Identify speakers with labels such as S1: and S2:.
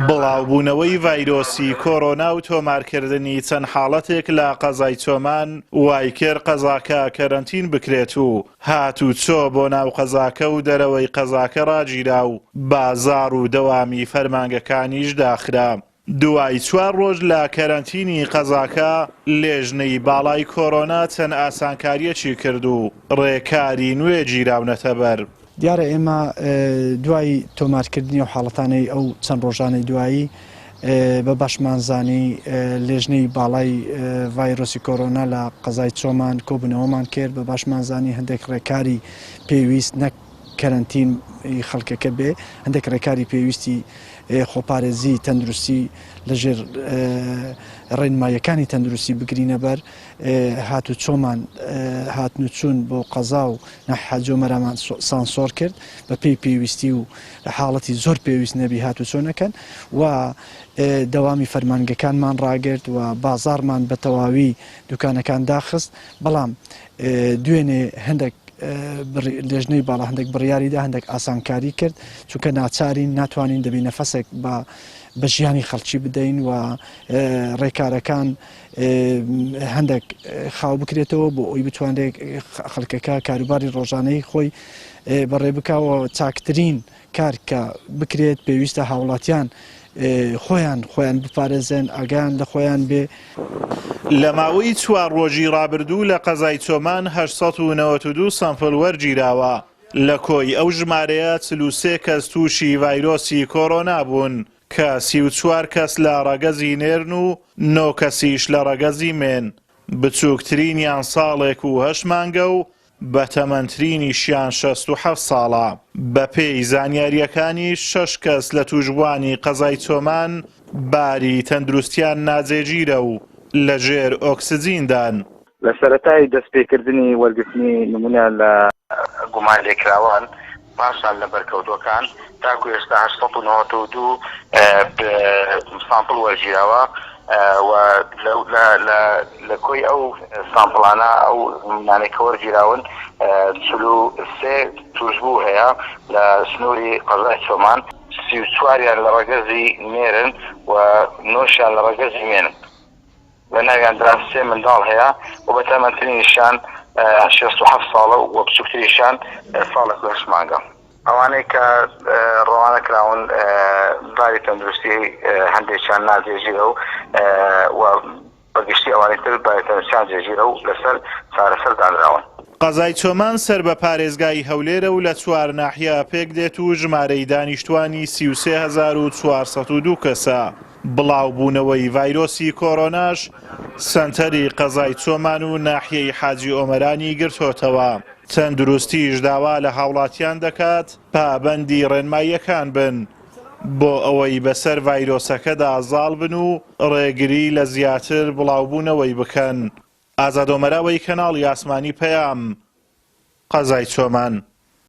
S1: بڵاوبوونەوەی ڤایرۆسی کۆرۆنا و تۆمارکردنی چەند حاڵەتێک لە قەزای چۆمان وایکرد قەزاکە کەرەنتین بکرێت و هاتوچۆ بۆ ناو قەزاکە و دەرەوەی قەزاکە ڕاگیرا و بازاڕ و دەوامی فەرمانگەکانیش داخرا. دوای چوار ڕۆژ لە کەرەنتینی قەزاکە، لێژنەی باڵای کۆرۆنا چەند ئاسانکارییەکی کرد و ڕێکاری نوێ گیراونەتەبەر.
S2: دیارە ئێمە دوای تۆمارکردنی ئەو حاڵەتانەی ئەو چەند ڕۆژانەی دوایی بە باشمان زانی لێژنەی باڵای ڤایرۆسی کۆرۆنا لە قەزای چۆمان کۆبوونەوەمان کرد، بە باشمان زانی هەندێک ڕێکاری پێویست نەک کەرەنتین ی خەڵکەکە بێ هەندێک ڕێکاری پێویستی خۆپارێزی تەندروستی لەژێر ڕێنماییەکانی تەندروستی بگرینە بەر هاتوچۆمان هاتن و چوون بۆ قەزا و ناحیە مەرامان سانسۆر کرد بە پێی پێویستی و حاڵەتی زۆر پێویست نەبی هاتوچۆ نەکەن و دەوامی فەرمانگەکانمان ڕاگرت و بازاڕمان بە تەواوی دوکانەکان داخست بەڵام دوێنێ هەندێک لێژنەی باڵا هەندێک بڕیاریدا هەندێک ئاسانکاری کرد چونکە ناچارین ناتوانین دەبی نەفەسێک بە بە ژیانی خەڵکی بدەین و ڕێکارەکان هەندێک خاو بکرێتەوە بۆ ئەوی بتوانرێت خەڵکەکە کاروباری ڕۆژانەی خۆی بەڕێ بکەوە چاکترین کار کە بکرێت پێویستە هاوڵاتیان خۆیان خۆیان بپارێزن ئاگایان لە خۆیان بێ.
S1: لە ماوەی چوار ڕۆژی ڕابردوو لە قەزای چۆمان 892 سەمپل وەرگیراوە، لە کۆی ئەو ژمارەیە 43 کەس تووشی ڤایرۆسی کۆرۆنا بوون کە 34 کەس لە ڕەگەزی نێرن و نۆ کەسیش لە ڕەگەزی مێن، بچووکترینیان ساڵێک و هەشت مانگە و بەتەمەنترینیشیان 67 ساڵە. بەپێی زانیارییەکانیش شەش کەس لە تووشبووانی قەزای چۆمان باری تەندروستیان ناجێگیرە و لەژێر ئۆکسجیندان.
S3: لە سەرەتای دەستپێکردنی وەرگرتنی نمونە لە گومانلێکراوان پاشان لە بەرکەوتووەکان تاکو ئێستا 892 سامپڵ وەرگیراوە و لە کۆی ئەو سامپڵانە ئەو نمونانەی کە وەرگیراون 43 تووشبوو هەیە لە سنووری قەزای چۆمان، 34یان لە ڕەگەزی نێرن و نۆشیان لە ڕەگەزی مێن. لە ناویاندا سێ منداڵ هەیە و بەتەمەنترینیشیان 67 ساڵە و بچووکتریشیان ساڵێک و هەشت مانگە. ئەوانەی کە ڕەوانە کراون باری تەندروستی هەندێکیان ناجێگیرە و و بەگشتی ئەوانەی تر باری تەندروستیان جێگیرە و لەسەر چارەسەر دانراون.
S1: قەزای چۆمان سەر بە پارێزگای هەولێرە و لە چوار ناحیە پێکدێت و ژمارەی دانیشتوانی 33402 کەسە. بڵاوبوونەوەی ڤایرۆسی کۆرۆناش سەنتەری قەزای چۆمان و ناحیەی حاجی ئۆمەرانی گرتۆتەوە. تەندروستیش داوا لە هاوڵاتیان دەکات پابەندی ڕێنماییەکان بن بۆ ئەوەی بەسەر ڤایرۆسەکەدا زاڵ بن و ڕێگری لە زیاتر بڵاوبوونەوەی بکەن. ئازاد ئۆمەراوەی کەناڵی ئاسمانی پەیام، قەزای چۆمان.